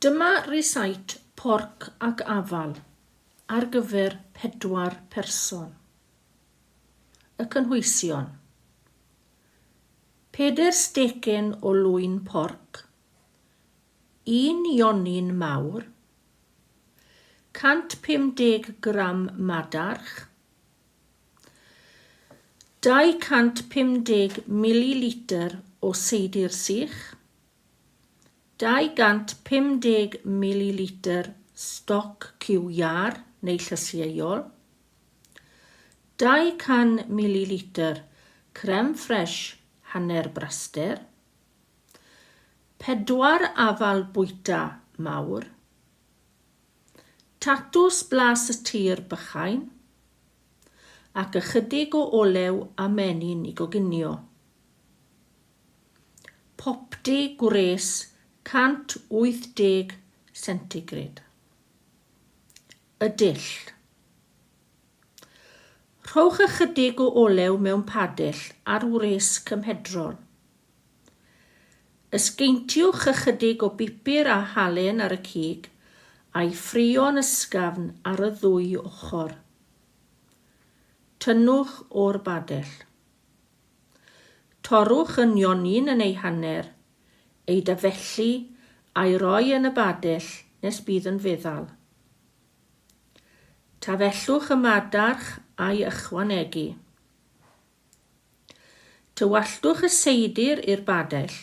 Dyma rysáit porc ac afal ar gyfer pedwar person. Y cynhwysion. Pedair stecen o lwyn porc, un ionyn mawr, 150 gram madarch, 250 mililitr o seidr sych, 250 mililitr stoc cyw iâr neu llysieuol, 200 mililitr crème fraîche hanner braster, pedwar afal bwyta mawr, tatws blas y tir bychain, ac ychydig o olew a menyn i goginio. Popty gwres 180 centigrade. Y dull. Rhowch ychydig o olew mewn padell ar wres cymhedrol. Ysgeintiwch ychydig o bupur a halen ar y cig a'i ffrio'n ysgafn ar y ddwy ochr. Tynnwch o'r badell. Torrwch y nionyn yn ei hanner, ei dafellu a'i roi yn y badell nes bydd yn feddal. Tafellwch y madarch a'i ychwanegu. Tywalltwch y seidr i'r badell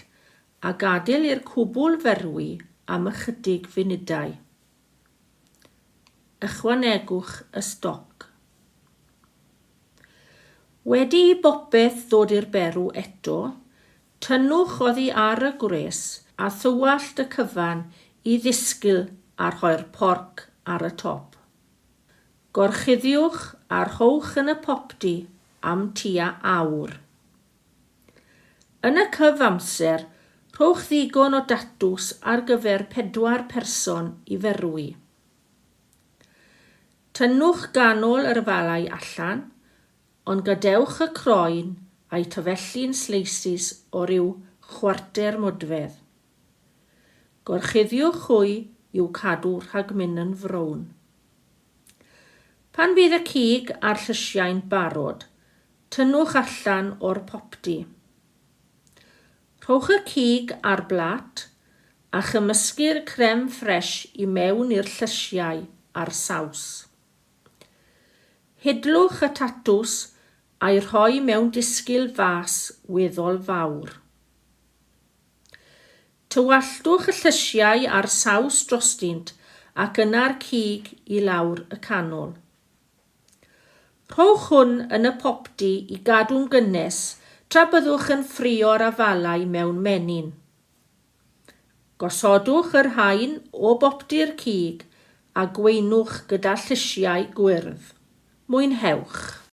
a gadael i'r cwbl ferwi am ychydig funudau. Ychwanegwch y stoc. Wedi i bopeth ddod i'r berw eto, tynnwch oddi ar y gwres a thywallt y cyfan i ddisgyl a rhoi'r porc ar y top. Gorchuddiwch a rhowch yn y popty am tua awr. Yn y cyfamser, rhowch ddigon o datws ar gyfer pedwar person i ferwi. Tynnwch ganol yr afalau allan, ond gadewch y croen a'u tafellu'n sleisus o ryw chwarter modfedd. Gorchuddiwch hwy i'w cadw rhag mynd yn frown. Pan fydd y cig a'r llysiau'n barod, tynnwch allan o'r popty. Rhowch y cig ar blat a chymysgu'r crème fraîche i mewn i'r llysiau a'r saws. Hidlwch y tatws a'i rhoi mewn disgyl fas weddol fawr. Tywalltwch y llysiau a'r saws drostynt ac yna'r cig i lawr y canol. Rhowch hwn yn y popty i gadw'n gynnes tra byddwch yn ffrio'r afalau mewn menyn. Gosodwch yr haen o bopty'r cig a gweinwch gyda llysiau gwyrdd. Mwynhewch!